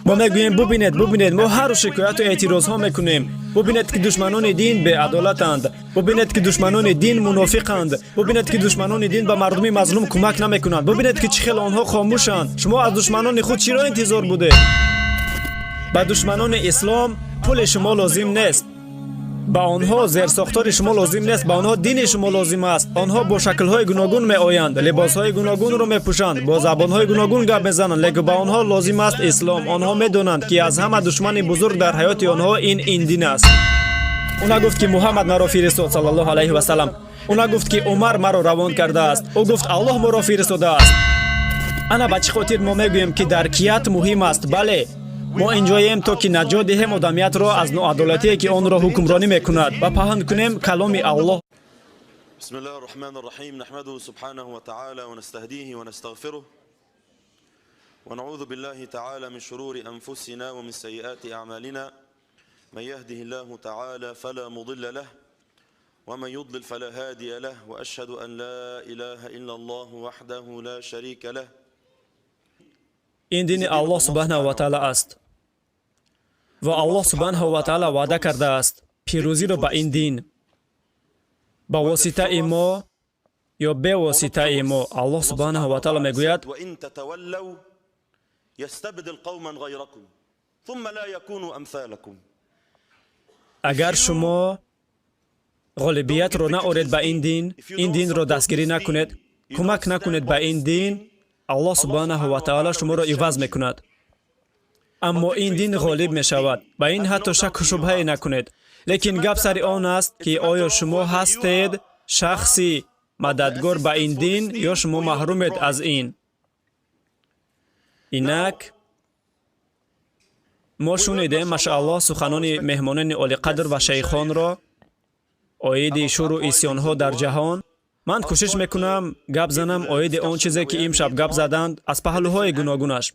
Мо мегӯем: бубинед, бубинед, мо ҳар рӯз шикояту эътирозҳо мекунем. Бубинед, ки душманони дин беадолатанд. Бубинед, ки душманони дин мунофиқанд. Бубинед, ки душманони дин ба мардуми мазлум кӯмак намекунанд. Бубинед, ки чӣ хел онҳо хомӯшанд. Шумо аз душманони худ чиро интизор будед? Ба душманони ислом пули шумо лозим нест, ба онҳо зерсохтори шумо лозим нест, ба онҳо дини шумо лозим аст. Онҳо бо шаклҳои гуногун меоянд, либосҳои гуногунро мепӯшанд, бо забонҳои гуногун гап мезананд, лекин ба онҳо лозим аст ислом. Онҳо медонанд, ки аз ҳама душмани бузург дар ҳаёти онҳо ин дин аст. Ӯ нагуфт, ки Муҳаммад маро фиристод, саллаллоҳу алайҳи васаллам. Ӯ нагуфт, ки Умар маро равон кардааст. Ӯ гуфт: «Аллоҳ моро фиристодааст». Ана ба чӣ хотир мо мегӯем, ки даркият муҳим аст. Бале, мо инҷоем, то ки наҷот диҳем одамиятро аз ноадолатие, ки онро ҳукмронӣ мекунад, ва паҳн кунем каломи Аллоҳ. بسم الله الرحمن الرحيم. نحمده سبحانه وتعالى ونستهديه ونستغفره ونعوذ بالله تعالى من شرور أنفسنا ومن سيئات أعمالنا. من يهده الله تعالى فلا مضل له ومن يضلل فلا هادي له، وأشهد أن لا إله إلا الله وحده لا شريك له. Ин дини Аллоҳ субҳанаҳу ва таъала аст ва Аллоҳ субҳанаҳу ва таъала ваъда кардааст пирӯзиро ба ин дин ба воситаи мо ё бевоситаи мо. Аллоҳ субҳанаҳу ва таъала мегӯяд: وإن تتولوا يستبدل قوما غيركم ثم لا يكونوا أمثالكم. Агар шумо ғолибиятро наоред ба ин дин, ин динро дастгирӣ накунед, кӯмак накунед ба ин дин, Аллоҳ субҳанаҳу ва таъала шуморо иваз мекунад, аммо ин дин ғолиб мешавад. Ба ин ҳатто шакку шубҳае накунед. Лекин гап сари он аст, ки оё шумо ҳастед шахси мададгор ба ин дин ё шумо маҳрумед аз ин. Инак мо шунидем, машааллоҳ, суханони меҳмонони олиқадр ва шайхонро оиди шӯру исьёнҳо дар ҷаҳон. Ман кӯшиш мекунам гап занам оиди он чизе, ки имшаб гап заданд, аз паҳлӯҳои гуногунаш,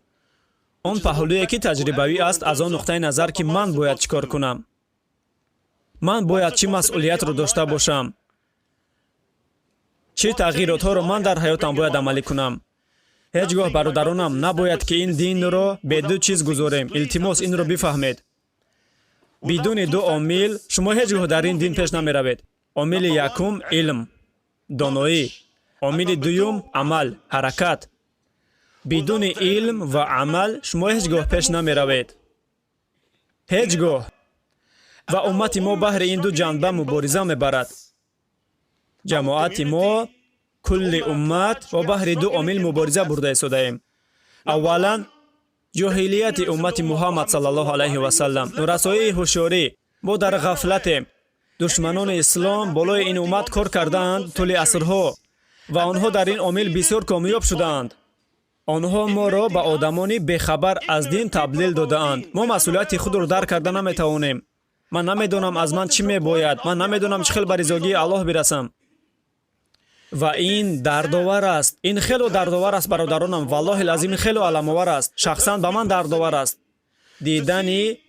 он паҳлӯе, ки таҷрибавӣ аст, аз он нуқтаи назар, ки ман бояд чӣ кор кунам, ман бояд чӣ масъулиятро дошта бошам, чӣ тағйиротҳоро ман дар ҳаётам бояд амалӣ кунам. Ҳеҷ гоҳ, бародаронам, набояд, ки ин динро бе ду чиз гузорем. Илтимос, инро бифаҳмед: бидуни ду омил шумо ҳеҷ гоҳ дар ин дин пеш намеравед. Омили якум — илм, доноӣ, омили дуюм — амал, ҳаракат. Бидуни илм ва амал шумо ҳеҷ гоҳ пеш намеравед, ҳеҷ гоҳ. Ва уммати мо баҳри ин ду ҷанба мубориза мебарад. Ҷамоати мо, кулли уммат, мо баҳри ду омил мубориза бурда истодаем. Аввалан, ҷоҳилияти уммати Муҳаммад саллаллоҳу алайҳи васаллам, норасоии ҳушёрӣ. Мо дар ғафлатем. Душманони ислом болои ин уммат кор кардаанд тӯли асрҳо ва онҳо дар ин омил бисёр комёб шудаанд. Онҳо моро ба одамони бехабар аз дин таблил додаанд. Мо масъулияти худро дарк карда наметавонем. Ман намедонам, аз ман чӣ мебояд, ман намедонам, чӣ хел ба ризогии Аллоҳ бирасам. Ва ин дардовар аст, ин хело дардовар аст, бародаронам. Валлоҳи лазим, хело аламовар аст. Шахсан ба ман дардовар аст дидани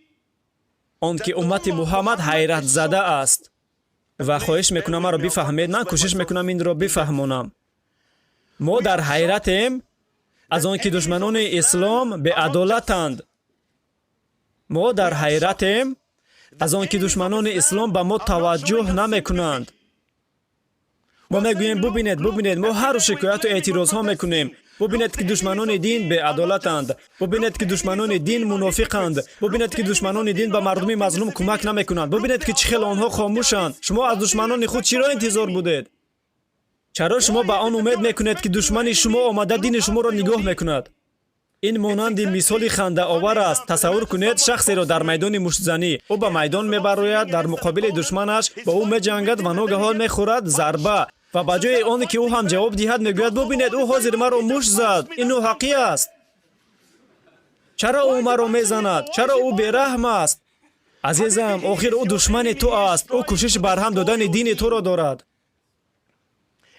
он, ки уммати Муҳаммад ҳайратзада аст. Ва хоҳиш мекунам, маро бифаҳмед, ман кӯшиш мекунам инро бифаҳмонам. Мо дар ҳайратем аз он ки душманони ислом беадолатанд. Мо дар ҳайратем аз он ки душманони ислом ба мо таваҷҷӯҳ намекунанд. Мо мегӯем: бубинед, бубинед, мо ҳар рӯз шикояту эътирозҳо мекунем. Бубинед, ки душманони дин беадолатанд. Бубинед, ки душманони дин мунофиқанд. Бубинед, ки душманони дин ба мардуми мазлум кӯмак намекунанд. Бубинед, ки чӣ хел онҳо хомӯшанд. Шумо аз душманони худ чиро интизор будед? Чаро шумо ба он умед мекунед, ки душмани шумо омада дини шуморо нигоҳ мекунад? Ин монанди мисоли хандаовар аст. Тасаввур кунед шахсеро дар майдони муштзанӣ. Ӯ ба майдон мебарояд, дар муқобили душманаш бо ӯ меҷангад ва ногаҳон мехӯрад зарба ва ба ҷои оне ки ӯ ҳам ҷавоб диҳад, мегӯяд: «Бубинед, ӯ ҳозир маро мушт зад. Ин ноҳақӣ аст. Чаро ӯ маро мезанад? Чаро ӯ бераҳм аст?» Азизам, охир ӯ душмани ту аст. Ӯ кӯшиши барҳам додани дини туро дорад.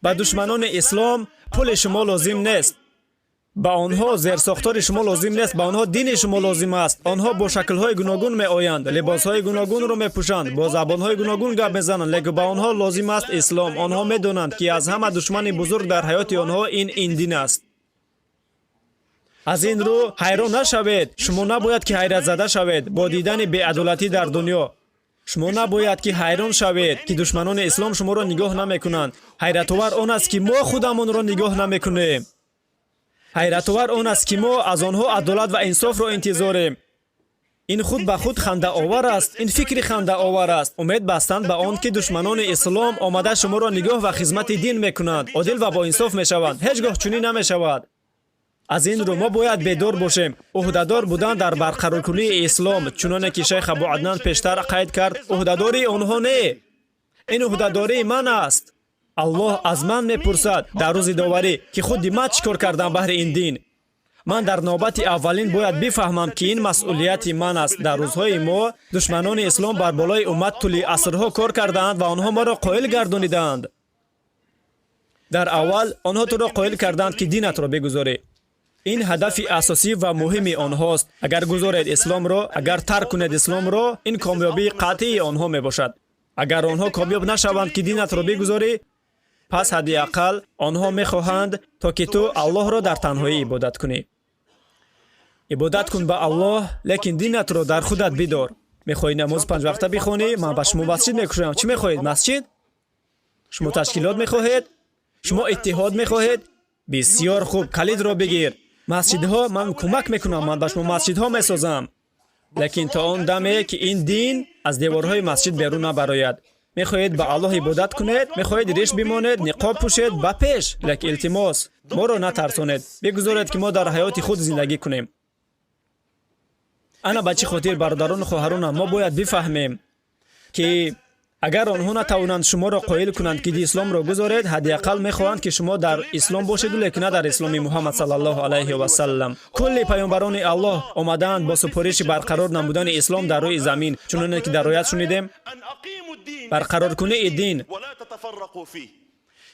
Ба душманони ислом пули шумо лозим нест, ба онҳо зерсохтори шумо лозим нест, ба онҳо дини шумо лозим аст. Онҳо бо шаклҳои гуногун меоянд, либосҳои гуногунро мепӯшанд, бо забонҳои гуногун гап мезананд, лекин ба онҳо лозим аст ислом. Онҳо медонанд, ки аз ҳама душмани бузург дар ҳаёти онҳо ин дин аст. Аз ин рӯ ҳайрон нашавед. Шумо набояд ки ҳайратзада шавед бо дидани беадолатӣ дар дунё. Шумо набояд ки ҳайрон шавед, ки душманони ислом шуморо нигоҳ намекунанд. Ҳайратовар он аст, ки мо худамонро нигоҳ намекунем. Ҳайратовар он аст, ки мо аз онҳо адолат ва инсофро интизорем. Ин худ ба худ хандаовар аст, ин фикри хандаовар аст. Умед бастанд ба он, ки душманони ислом омада шуморо нигоҳ ва хизмати дин мекунанд, одил ва боинсоф мешаванд. Ҳеҷ гоҳ чунин намешавад. Аз ин рӯ мо бояд бедор бошем. Ӯҳдадор будан дар барқароркунии ислом, чуноне ки шайх Абу Аднан пештар қайд кард, ӯҳдадории онҳо не, ин ӯҳдадории ман аст. Аллоҳ аз ман мепурсад дар рӯзи доварӣ, ки худи ман чӣ кор кардам баҳри ин дин. Ман дар навбати аввалин бояд бифаҳмам, ки ин масъулияти ман аст. Дар рӯзҳои мо душманони ислом бар болои уммат тӯли асрҳо кор кардаанд ва онҳо моро қоил гардонидаанд. Дар аввал онҳо туро қоил карданд, ки динатро бигузорӣ. Ин ҳадафи асосӣ ва муҳими онҳост. Агар гузоред исломро, агар тарк кунед исломро, ин комёбии қатъии онҳо мебошад. Агар онҳо комёб нашаванд, ки динатро бигузорӣ, пас ҳадди ақал онҳо мехоҳанд, то ки ту Аллоҳро дар танҳоӣ ибодат кунӣ. Ибодат кун ба Аллоҳ, лекин динатро дар худат бидор. Мехоҳӣ намози панҷвақта бихонӣ? Ман ба шумо масҷид мекушоям. Чӣ мехоҳед? Масҷид? Шумо ташкилот мехоҳед? Шумо иттиҳод мехоҳед? Бисёр хуб, калидро бигир. Масҷидҳо, ман кӯмак мекунам, ман ба шумо масҷидҳо месозам, лекин то он даме, ки ин дин аз деворҳои масҷид берун набарояд. Мехоҳед ба Аллоҳ ибодат кунед, мехоҳед риш бимонед, ниқоб пӯшед, ба пеш, лекин илтимос, моро натарсонед. Бигузоред, ки мо дар ҳаёти худ зиндагӣ кунем. Ана ба чӣ хотир, бародарону хоҳаронам, мо бояд бифаҳмем, ки агар онҳо натавонанд шуморо қоил кунанд, ки исломро гузоред, ҳадди ақал мехоҳанд, ки шумо дар ислом бошеду, лекин на дар исломи Муҳаммад саллаллоҳу алайҳи васаллам. Кулли паёмбарони Аллоҳ омадаанд бо супориши барқарор намудани ислом дар рӯи замин, чуноне ки дар оят шунидем. Барқароркунии дин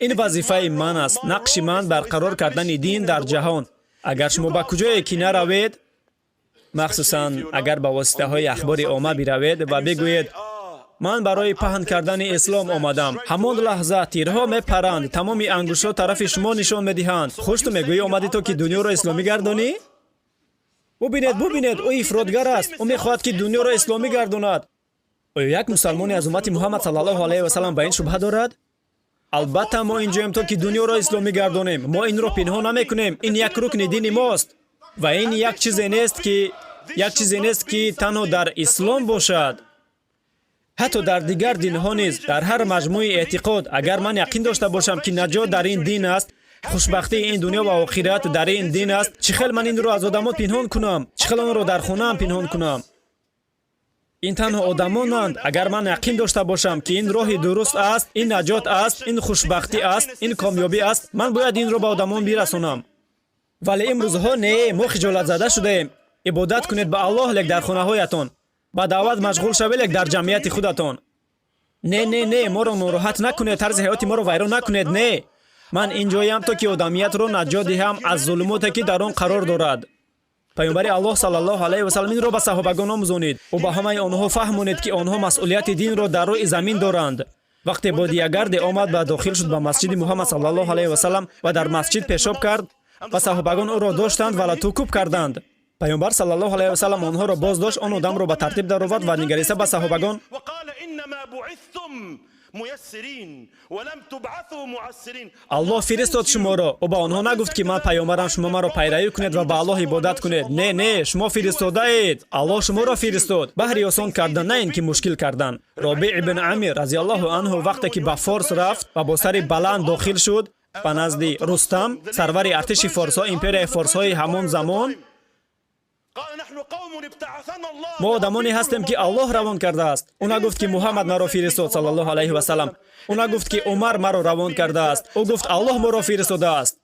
ин вазифаи ман аст. Нақши ман барқарор кардани дин дар ҷаҳон. Агар шумо ба куҷое ки наравед, махсусан агар ба воситаҳои ахбори омма биравед ва бигӯед: «Ман барои паҳн кардани ислом омадам», ҳамон лаҳза тирҳо мепаранд, тамоми ангуштҳо тарафи шумо нишон медиҳанд. Хуш, ту мегӯӣ, омадӣ то ки дунёро исломӣ гардонӣ? Бубинед, бубинед, ӯ ифротгар аст, ӯ мехоҳад, ки дунёро исломӣ гардонад. Оё як мусалмоне аз уммати Муҳаммад саллаллоҳу алайҳи васаллам ба ин шубҳа дорад? Албатта, мо инҷоем, то ки дунёро исломӣ гардонем. Мо инро пинҳон намекунем. Ин як рукни дини мост ва ин як чизе нест, ки танҳо дар ислом бошад, ҳатто дар дигар динҳо низ, дар ҳар маҷмӯи эътиқод. Агар ман яқин дошта бошам, ки наҷот дар ин дин аст, хушбахтии ин дунё ва охират дар ин дин аст, чӣ хел ман инро аз одамон пинҳон кунам? Чӣ хел онро дар хонаам пинҳон кунам? Ин танҳо одамонанд. Агар ман яқин дошта бошам, ки ин роҳи дуруст аст, ин наҷот аст, ин хушбахтӣ аст, ин комёбӣ аст, ман бояд инро ба одамон бирасонам. Вале имрӯзҳо не, мо хиҷолатзада шудаем. Ибодат кунед ба Аллоҳ, лек дар хонаҳоятон. Ба даъват машғул шавед, лек дар ҷамъияти худатон. Не, не, не, моро нороҳат накунед, тарзи ҳаёти моро вайрон накунед. Не, ман инҷоям, то ки одамиятро наҷот диҳам аз зулумоте, ки дар он қарор дорад. Паёмбари Аллоҳ саллаллоҳу алайҳи васаллам инро ба саҳобагон омӯзонид. Ӯ ба ҳамаи онҳо фаҳмонид, ки онҳо масъулияти динро дар рӯи замин доранд. Вақте бодиягарде омад ва дохил шуд ба масҷиди Муҳаммад саллаллоҳу алайҳи васаллам ва дар масҷид пешоб кард ва саҳобагон ӯро доштанд ва латукӯб карданд, паёмбар саллаллоҳу алайҳи васаллам онҳоро боз дошт, он одамро ба тартиб даровард ва нигариста ба саҳобагон وقال إنما بعثتم ميسرين ولم تبعثوا معسرين. Аллоҳ фиристод шуморо. Ӯ ба онҳо нагуфт, ки ман паёмбарам, шумо маро пайравӣ кунед ва ба Аллоҳ ибодат кунед. Не, не, шумо фиристодаед, Аллоҳ шуморо фиристод баҳри осон кардан, на ин ки мушкил кардан. Робиъ ибн Амир разиаллоҳу анҳу вақте ки ба Форс рафт ва бо сари баланд дохил шуд ба назди Рустам, сарвари артиши форсҳо, империяи форсҳои ҳамон замон: قال نحن قوم ابتعثنا الله. «Мо одамоне ҳастем, ки Аллоҳ равон кардааст». Ӯ нагуфт, ки Муҳаммад маро фиристод саллаллоҳу алайҳи васаллам. Ӯ нагуфт, ки Умар маро равон кардааст. Ӯ гуфт: «Аллоҳ моро фиристодааст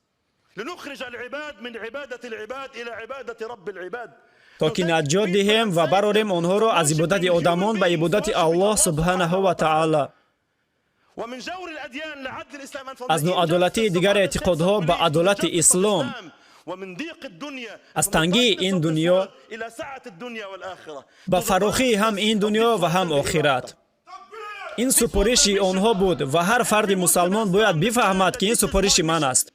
لنخرج العباد من عبادة العباد إلى عبادة رب العباد. то ки наҷот диҳем ва барорем онҳоро аз ибодати одамон ба ибодати Аллоҳ субҳанаҳу ва таъала, ومن جور الأديان لعدل الإسلام. аз ноадолатии дигар эътиқодҳо ба адолати ислом, ومن ضيق الدنيا аз тангии ин дунё إلى سعة الدنيا والآخرة. ба фарохии ҳам ин дунё ва ҳам охират». Ин супориши онҳо буд ва ҳар фарди мусалмон бояд бифаҳмад, ки ин супориши ман аст.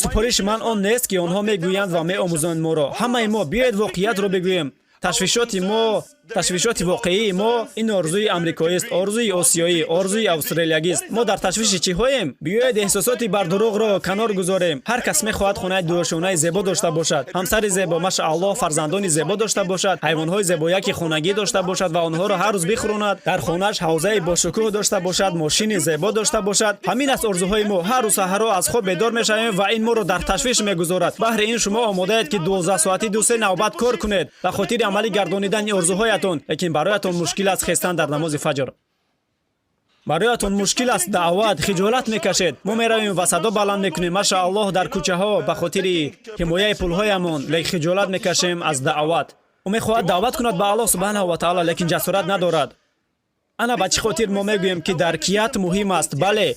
Супориши ман он нест, ки онҳо мегӯянд ва меомӯзанд моро. Ҳамаи мо биёед воқеиятро бигӯем. Ташвишоти мо, ташвишоти воқеии мо ин орзуи амрикоист, орзуи осиёӣ, орзуи австралиягист. Мо дар ташвиши чиҳоем? Биёед эҳсосоти бардурӯғро канор гузорем. Ҳар кас мехоҳад хонаи дуошонаи зебо дошта бошад, ҳамсари зебо, машааллоҳ, фарзандони зебо дошта бошад, ҳайвонҳои зебояки хонагӣ дошта бошад ва онҳоро ҳар рӯз бихӯронад, дар хонааш ҳавзаи бошукӯҳ дошта бошад, мошини зебо дошта бошад. Ҳамин аст орзуҳои мо. Ҳар рӯз саҳаро аз хоб бедор мешавем ва ин моро дар ташвиш мегузорад. Баҳри ин шумо омодаед, ки 12 соатӣ ду-се навбат кор кунед ба хотири амалӣ гардонидани орзуҳоятон, лекин бароятон мушкил аст хестан дар намози фаҷр, бароятон мушкил аст даъват, хиҷолат мекашед. Мо меравем ва садо баланд мекунем, машааллоҳ, дар кӯчаҳо ба хотири ҳимояи пулҳоямон, лекин хиҷолат мекашем аз даъват. Ӯ мехоҳад даъват кунад ба Аллоҳ субҳанаҳу ва таъала, лекин ҷасорат надорад. Ана ба чӣ хотир мо мегӯем, ки даркият муҳим аст. Бале,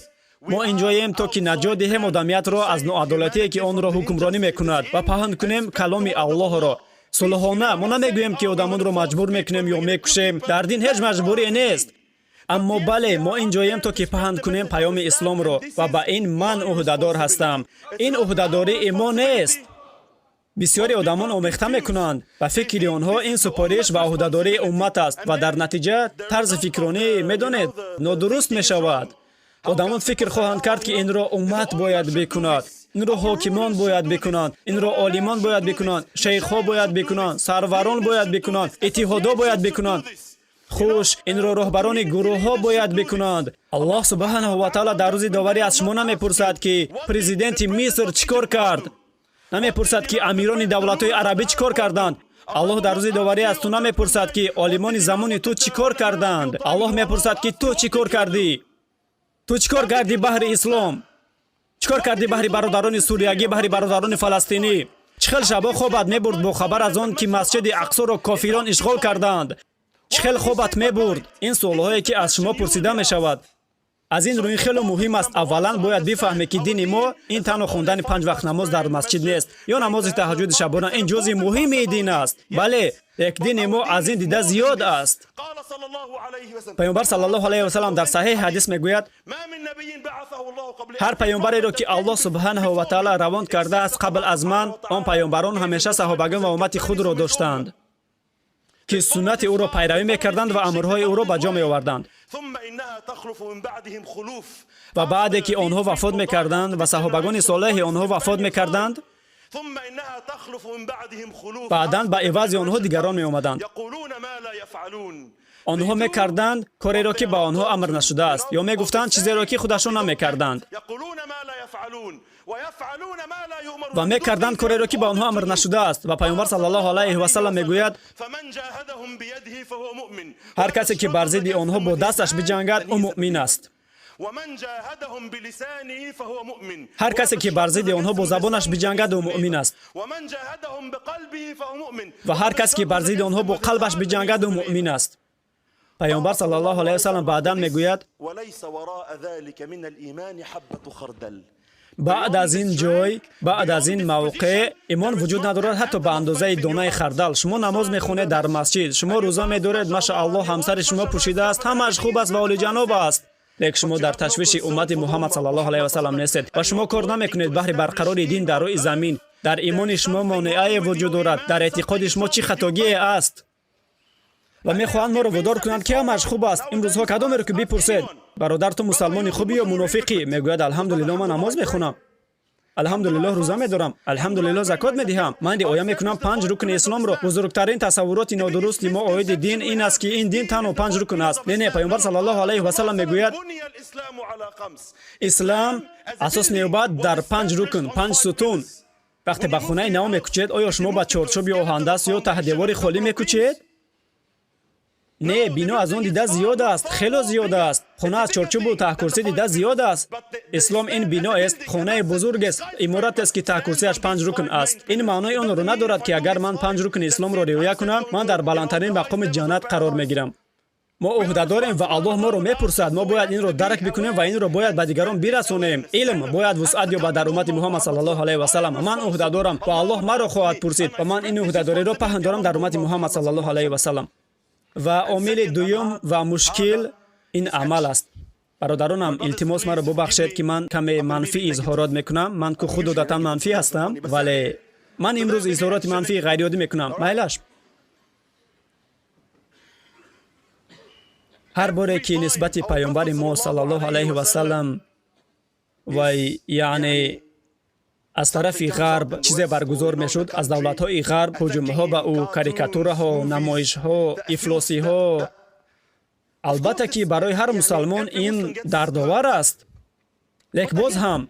мо инҷоем, то ки наҷот диҳем одамиятро аз ноадолатие, ки онро ҳукмронӣ мекунад, ва паҳн кунем каломи Аллоҳро сулҳона. Мо намегӯем, ки одамонро маҷбур мекунем ё мекушем. Дар дин ҳеҷ маҷбурие нест. Аммо бале, мо инҷоем, то ки паҳн кунем паёми исломро ва ба ин ман ӯҳдадор ҳастам. Ин ӯҳдадории мо нест. Бисёри одамон омехта мекунанд. Ба фикри онҳо ин супориш ва ӯҳдадории уммат аст ва дар натиҷа тарзи фикронӣ, медонед, нодуруст мешавад. Одамон фикр хоҳанд кард, ки инро уммат бояд бикунад, инро ҳокимон бояд бикунанд, инро олимон бояд бикунанд, шейхҳо бояд бикунанд, сарварон бояд бикунанд, иттиҳодҳо бояд бикунанд, хуш, инро роҳбарони гурӯҳҳо бояд бикунанд. Аллоҳ субҳанаҳу ва таъала дар рӯзи доварӣ аз шумо намепурсад, ки президенти Миср чӣ кор кард, намепурсад, ки амирони давлатҳои арабӣ чӣ кор карданд. Аллоҳ дар рӯзи доварӣ аз ту намепурсад, ки олимони замони ту чӣ кор карданд. Аллоҳ мепурсад, ки ту чӣ кор кардӣ. Ту чӣ кор кардӣ баҳри ислом? Чӣ кор кардӣ баҳри бародарони суриягӣ, баҳри бародарони фаластинӣ? Чӣ хел шабо хобат мебурд бо хабар аз он, ки Масҷиди Ақсоро кофирон ишғол кардаанд? Чӣ хел хобат мебурд? Ин суолҳое, ки аз шумо пурсида мешавад. Аз ин рӯ хело муҳим аст. Аввалан бояд бифаҳме, ки дини мо ин танҳо хондани панҷ вақт намоз дар масҷид нест ё намози таҳаҷҷуди шабона. Ин ҷузъи муҳими дин аст, бале, лек дини мо аз ин дида зиёд аст. Паёмбар саллаллоҳу алайҳи васалам дар саҳеҳи ҳадис мегӯяд: «Ҳар паёмбареро, ки Аллоҳ субҳанаҳу ва таъала равон кардааст қабл аз ман, он паёмбарон ҳамеша саҳобагон ва уммати худро доштаанд, ки суннати ӯро пайравӣ мекарданд ва амрҳои ӯро ба ҷо меоварданд. Ва баъде ки онҳо вафот мекарданд ва саҳобагони солеҳи онҳо вафот мекарданд, баъдан ба ивази онҳо дигарон меомаданд. Онҳо мекарданд кореро, ки ба онҳо амр нашудааст, ё мегуфтанд чизеро, ки худашон намекарданд, ва мекарданд кореро, ки ба онҳо амр нашудааст». Ва Паёмбар саллаллоҳу алайҳи васалам мегӯяд: «Ҳар касе, ки бар зидди онҳо бо дасташ биҷангад, ӯ муъмин аст. Ҳар касе, ки бар зидди онҳо бо забонаш биҷангад, ӯ муъмин аст. Ва ҳар касе, ки бар зидди онҳо бо қалбаш биҷангад, ӯ муъмин аст». Паёмбар саллаллоҳу алайҳи васалам баъдан мегӯяд: «Баъд аз ин ҷой, баъд аз ин мавқеъ имон вуҷуд надорад, ҳатто ба андозаи донаи хардал». Шумо намоз мехонед дар масҷид, шумо рӯза медоред, машааллоҳ, ҳамсари шумо пӯшидааст, ҳамааш хуб аст ва олиҷаноб аст, лек шумо дар ташвиши уммати Муҳаммад саллаллоҳу алайҳи васалам нестед ва шумо кор намекунед баҳри барқарори дин дар рӯи замин. Дар имони шумо монеае вуҷуд дорад. Дар эътиқоди шумо чӣ хатогие аст? Ва мехоҳанд моро водор кунанд, ки ҳамааш хуб аст. Имрӯзҳо кадомеро ки бипурсед: «Бародар, ту мусалмони хубӣ ё мунофиқӣ?» мегӯяд: «Алҳамдулиллоҳ, ман намоз мехонам, алҳамдулиллоҳ, рӯза медорам, алҳамдулиллоҳ, закот медиҳам, ман риоя мекунам панҷ рукни исломро». Бузургтарин тасаввуроти нодурусти мо оиди дин ин аст, ки ин дин танҳо панҷ рукн аст. Не, не, Паёмбар саллаллоҳу алайҳи васалам мегӯяд: «Ислам асос меёбад дар панҷ рукн, панҷ сутун». Вақте ба хонаи нав мекӯчед, оё шумо ба чорчӯби оҳандаст ё таҳдевори холӣ мекӯчед? Не, бино аз он дида зиёд аст, хело зиёд аст. Хона аз чорчӯбу таҳкурсӣ дида зиёд аст. Ислом ин биноест, хонаи бузургест, иморатест, ки таҳкурсиаш панҷ рукн аст. Ин маънои онро надорад, ки агар ман панҷ рукни исломро риоя кунам, ман дар баландтарин мақоми ҷаннат қарор мегирам. Мо ӯҳда дорем ва Аллоҳ моро мепурсад. Мо бояд инро дарк бикунем ва инро бояд ба дигарон бирасонем. Илм бояд вусъат ёбад дар уммати Муҳаммад саллаллоҳу алайҳи васалам. Ман ӯҳда дорам ва Аллоҳ маро хоҳад пурсид ва ман ин ӯҳдадориро паҳн дорам дар уммати Муҳаммад саллаллоҳу алайҳи васалам. Ва омили дуюм ва мушкил ин амал аст. Бародаронам, илтимос, маро бубахшед, ки ман каме манфӣ изҳорот мекунам. Ман ку худ одатан манфӣ ҳастам, вале ман имрӯз изҳороти манфии ғайриоддӣ мекунам. Майлаш. Ҳар боре ки нисбати паёмбари мо саллаллоҳу алайҳи васаллам вай, яъне аз тарафи ғарб чизе баргузор мешуд, аз давлатҳои ғарб ҳуҷумҳо ба ӯ, карикатураҳо, намоишҳо, ифлосиҳо, албатта ки барои ҳар мусалмон ин дардовар аст. Лек боз ҳам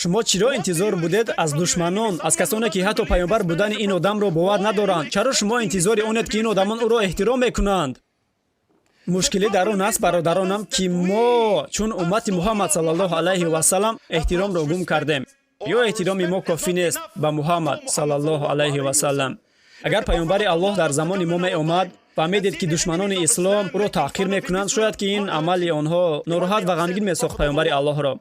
шумо чиро интизор будед аз душманон, аз касоне ки ҳатто паёмбар будани ин одамро бовар надоранд? Чаро шумо интизори онед, ки ин одамон ӯро эҳтиром мекунанд? Мушкилӣ дар он аст, бародаронам, ки мо чун уммати Муҳаммад саллаллоҳу алайҳи васаллам эҳтиромро гум кардем, ё эҳтироми мо кофӣ нест ба Муҳаммад саллаллоҳу алайҳи васаллам. Агар паёмбари Аллоҳ дар замони мо меомад ва медид, ки душманони ислом ӯро таҳқир мекунанд, шояд ки ин амали онҳо нороҳат ва ғамгин месохт паёмбари Аллоҳро.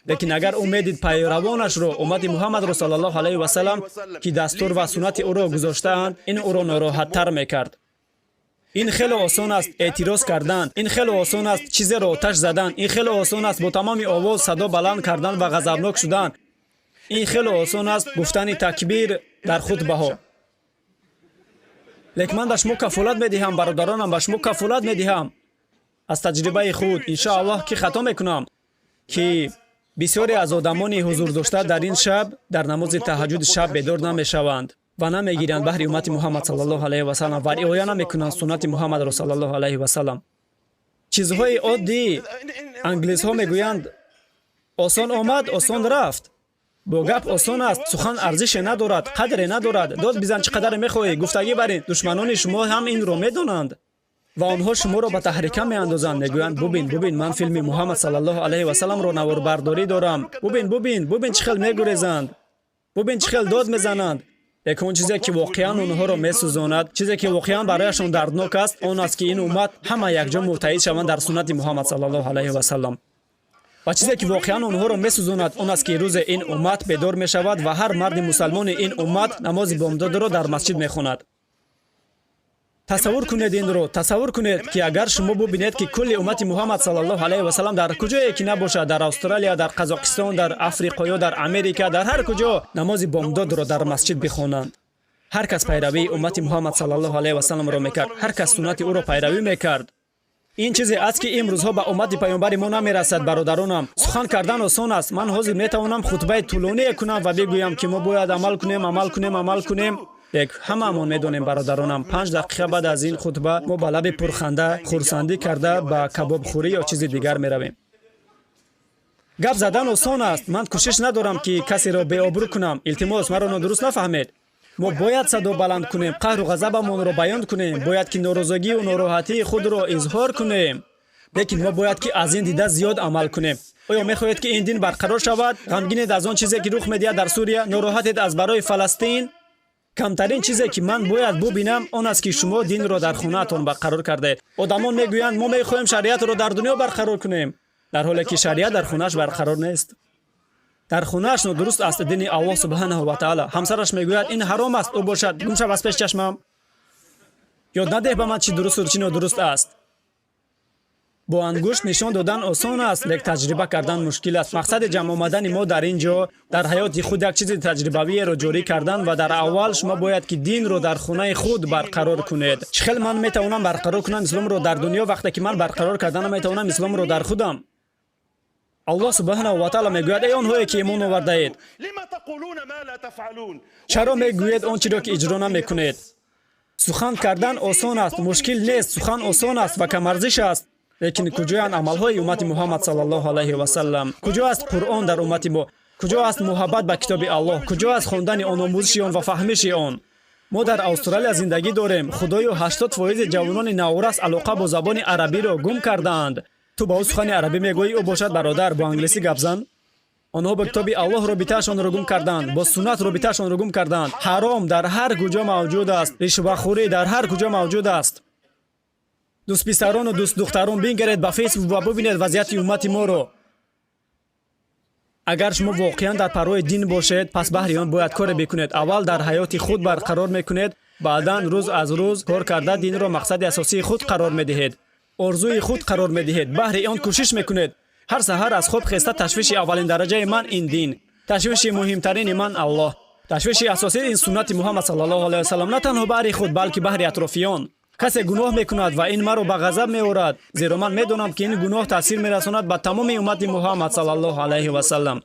Лекин агар ӯ медид пайравонашро, уммати Муҳаммадро саллаллоҳу алайҳи васаллам, ки дастур ва суннати ӯро гузоштаанд, ин ӯро нороҳаттар мекард. Ин хеле осон аст эътироз кардан, ин хеле осон аст чизеро оташ задан, ин хеле осон аст бо тамоми овоз садо баланд кардан ва ғазабнок шудан, ин хеле осон аст гуфтани такбир дар хутбаҳо. Лекин ман ба шумо кафолат медиҳам, бародаронам, ба шумо кафолат медиҳам аз таҷрибаи худ, иншоаллоҳ ки хато мекунам, ки бисёре аз одамони ҳузурдошта дар ин шаб дар намози таҳаҷҷуди шаб бедор намешаванд ва намегиранд баҳри уммати Муҳаммад саллаллоҳу алайҳи васаллам ва риоя намекунанд суннати Муҳаммадро саллаллоҳу алайҳи васаллам. Чизҳои оддӣ, англисҳо мегӯянд, осон омад, осон рафт. Бо гап осон аст, сухан арзише надорад, қадре надорад. Дод бизан чӣ қадаре мехоҳӣ, гуфтагӣ барин. Душманони шумо ҳам инро медонанд ва онҳо шуморо ба таҳрика меандозанд. Мегӯянд: бубин, бубин, ман филми Муҳаммад саллаллоҳу алайҳи васалламро наворбардорӣ дорам, бубин, бубин, бубин, чӣ хел мегурезанд, бубин, чӣ хел дод мезананд. Лекин он чизе ки воқеан онҳоро месӯзонад, чизе ки воқеан барояшон дарднок аст, он аст, ки ин уммат ҳама якҷо муттаҳид шаванд дар суннати Муҳаммад саллаллоҳу алайҳи васаллам. Ва чизе ки воқеан онҳоро месӯзонад, он аст, ки рӯзе ин уммат бедор мешавад ва ҳар марди мусалмони ин уммат намози бомдодро дар масҷид мехонад. Тасаввур кунед инро, тасаввур кунед, ки агар шумо бубинед, ки кулли уммати Муҳаммад саллаллоҳу алайҳи васаллам дар куҷое ки набошад, дар Австралия, дар Қазоқистон, дар Африқо ё дар Америка, дар ҳар куҷо намози бомдодро дар масҷид бихонанд. Ҳар кас пайравии уммати Муҳаммад саллаллоҳу алайҳи васалламро мекард, ҳар кас суннати ӯро пайравӣ мекард. Ин чизе аст, ки имрӯзҳо ба уммати паёмбари мо намерасад. Бародаронам, сухан кардан осон аст. Ман ҳозир метавонам хутбаи тӯлоние кунам ва бигӯям, ки мо бояд амал кунем, амал кунем, амал кунем. Лек ҳамаамон медонем, бародаронам, 5 дақиқа баъд аз ин хутба мо ба лаби пурханда хурсандӣ карда ба кабобхӯрӣ ё чизи дигар меравем. Гап задан осон аст. Ман кӯшиш надорам, ки касеро беобрӯ кунам. Илтимос, маро нодуруст нафаҳмед. Мо бояд садо баланд кунем, қаҳру ғазабамонро баён кунем, бояд ки норозигию нороҳатии худро изҳор кунем, лекин мо бояд ки аз ин дида зиёд амал кунем. Оё мехоҳед, ки ин дин барқарор шавад? Ғамгинед аз он чизе, ки рух медиҳад дар Сурия? Нороҳатед аз барои Фаластин? Камтарин чизе, ки ман бояд бубинам, он аст, ки шумо динро дар хонаатон барқарор кардаед. Одамон мегӯянд: мо мехоҳем шариатро дар дунё барқарор кунем, дар ҳоле ки шариат дар хонааш барқарор нест. Дар хонааш нодуруст аст дини Аллоҳ субҳанаҳу ва таала. Ҳамсараш мегӯяд: ин ҳаром аст, ӯ бошад: гум шав аз пеш чашмам, ёд надеҳ ба ман чӣ дурусту чӣ нодуруст аст. Бо ангушт нишон додан осон аст, лек таҷриба кардан мушкил аст. Мақсади ҷамъ омадани мо дар ин ҷо дар ҳаёти худ як чизи таҷрибавиеро ҷорӣ кардан. Ва дар аввал шумо бояд ки динро дар хонаи худ барқарор кунед. Чӣ хел ман метавонам барқарор кунам исломро дар дунё, вақте ки ман барқарор карда наметавонам исломро дар худам? Аллоҳ субҳанаҳу ва таала мегӯяд: эй онҳое ки имон овардаед, чаро мегӯед он чиро, ки иҷро намекунед? Сухан кардан осон аст, мушкил нест. Сухан осон аст ва камарзиш аст, лекин куҷоянд амалҳои уммати Муҳаммад саллаллоҳу алайҳи васаллам? Куҷо аст Қуръон дар уммати мо? Куҷо аст муҳаббат ба китоби Аллоҳ? Куҷо аст хондани он, омӯзиши он ва фаҳмиши он? Мо дар Австралия зиндагӣ дорем. Худоё, 80 фоизи ҷавонони наврас алоқа бо забони арабиро гум кардаанд. Ту ба ӯ сухани арабӣ мегӯӣ, ӯ бошад: бародар, бо англисӣ гап зан. Онҳо бо китоби Аллоҳ робитаашонро гум карданд, бо суннат робитаашонро гум карданд. Ҳаром дар ҳар куҷо мавҷуд аст, ришвахӯрӣ дар ҳар куҷо мавҷуд аст. Дӯстписарону дӯстдухтарон, бингаред ба Фейсбук ва бубинед вазъияти уммати моро. Агар шумо воқеан дар парвои дин бошед, пас баҳри он бояд коре бикунед. Аввал дар ҳаёти худ барқарор мекунед, баъдан рӯз аз рӯз кор карда динро мақсади асосии худ қарор медиҳед. Орзуи худ қарор медиҳед, баҳри он кӯшиш мекунед. Ҳар саҳар аз хоб хеста ташвиши аввалин дараҷаи ман ин дин, ташвиши муҳимтарини ман Аллоҳ, ташвиши асосӣ ин суннати Муҳаммад саллаллоҳу алайҳи васаллам, на танҳо баҳри худ, балки баҳри атрофиён. Касе гуноҳ мекунад ва ин маро ба ғазаб меорад, зеро ман медонам, ки ин гуноҳ таъсир мерасонад ба тамоми уммати Муҳаммад саллаллоҳу алайҳи васаллам.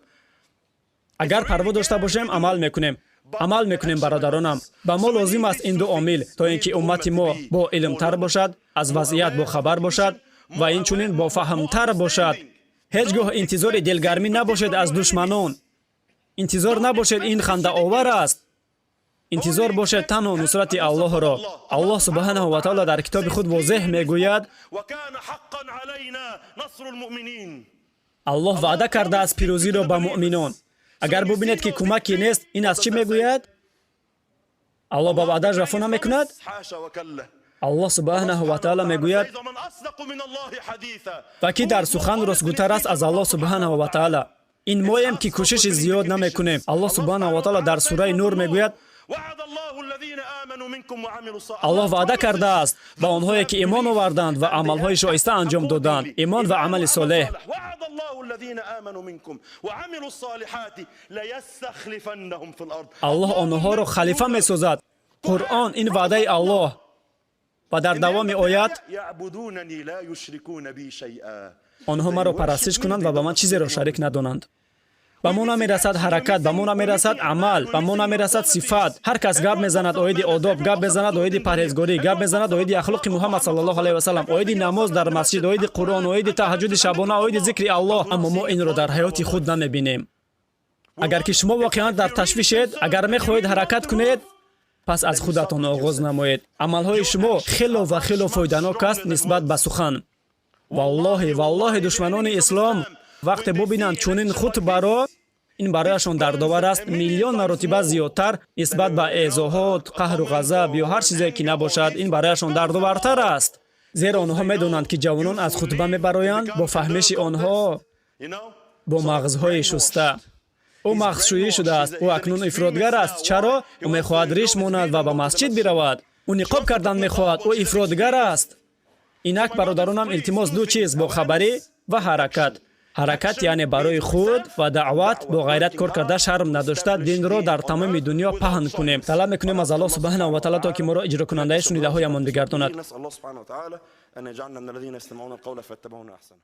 Агар парво дошта бошем, амал мекунем, амал мекунем. Бародаронам, ба мо лозим аст ин ду омил, то ин ки уммати мо бо илмтар бошад, аз вазъият бохабар бошад ва инчунин бофаҳмтар бошад. Ҳеҷ гоҳ интизори дилгармӣ набошед аз душманон, интизор набошед, ин хандаовар аст. Интизор бошед танҳо нусрати Аллоҳро. Аллоҳ субҳанаҳу ва таоло дар китоби худ возеҳ мегӯяд: وكان حقا علينا نصر المؤمنين. Аллоҳ ваъда кардааст пирӯзиро ба муъминон. Агар бубинед, ки кӯмаке нест, ин аз чӣ мегӯяд? Аллоҳ ба ваъдааш вафо намекунад? حاشا وكلا. Аллоҳ субҳанаҳу ва таоло мегӯяд: ومن أصدق من الله حديثا. Ва кӣ дар сухан ростгӯтар аст аз Аллоҳ субҳанаҳу ва таъала? Ин моем, ки кӯшиши зиёд намекунем. Аллоҳ субҳанаҳу ва таъала дар сураи Нур мегӯяд: وعد الله الذين آمنوا منكم وعملوا الصالحات. Аллоҳ ваъда кардааст ба онҳое, ки имон оварданд ва амалҳои шоиста анҷом доданд, имон ва амали солеҳ. وعد الله الذين آمنوا منكم وعملوا الصالحات ليستخلفنهم في الأرض. Аллоҳ онҳоро халифа месозад. Қуръон ин ваъдаи Аллоҳ. Ва дар давоми оят: يعبدونني لا يشركون بي شيئا. Онҳо маро парастиш кунанд ва ба ман чизеро шарик надонанд. Ба мо намерасад ҳаракат, ба мо намерасад амал, ба мо намерасад сифат. Ҳар кас гап мезанад оиди одоб, гап мезанад оиди парҳезгорӣ, гап мезанад оиди ахлоқи Муҳаммад саллаллоҳу алайҳи васаллам, оиди намоз дар масҷид, оиди Қуръон, оиди таҳаҷҷуди шабона, оиди зикри Аллоҳ, аммо мо инро дар ҳаёти худ намебинем. Агар ки шумо воқеан дар ташвишед, агар мехоҳед ҳаракат кунед, пас аз худатон оғоз намоед. Амалҳои шумо хело ва хело фоиданок аст нисбат ба сухан. Валлоҳи, валлоҳи, душманони ислом вақте бубинанд чунин хутбаро, ин барояшон дардовар аст миллион маротиба зиёдтар нисбат ба эзоҳот, қаҳру ғазаб ё ҳар чизе ки набошад. Ин барояшон дардовартар аст, зеро онҳо медонанд, ки ҷавонон аз хутба мебароянд бо фаҳмиши онҳо, бо мағзҳои шуста. Ӯ мағзшӯӣ шудааст, ӯ акнун ифротгар аст. Чаро? Ӯ мехоҳад риш монад ва ба масҷид биравад, ӯ ниқоб кардан мехоҳад, ӯ ифротгар аст. Инак, бародаронам, илтимос, ду чиз: бохабарӣ ва ҳаракат. Ҳаракат яъне барои худ ва даъват бо ғайрат кор карда, шарм надошта, динро дар тамоми дунё паҳн кунем. Талаб мекунем аз Аллоҳ субҳанаҳу ва таъала, то ки моро иҷрокунандаи шунидаҳоямон бигардонад. نسأل الله سبحانه وتعالى أن يجعلنا من الذين يستمعون القول فيتبعون أحسنه.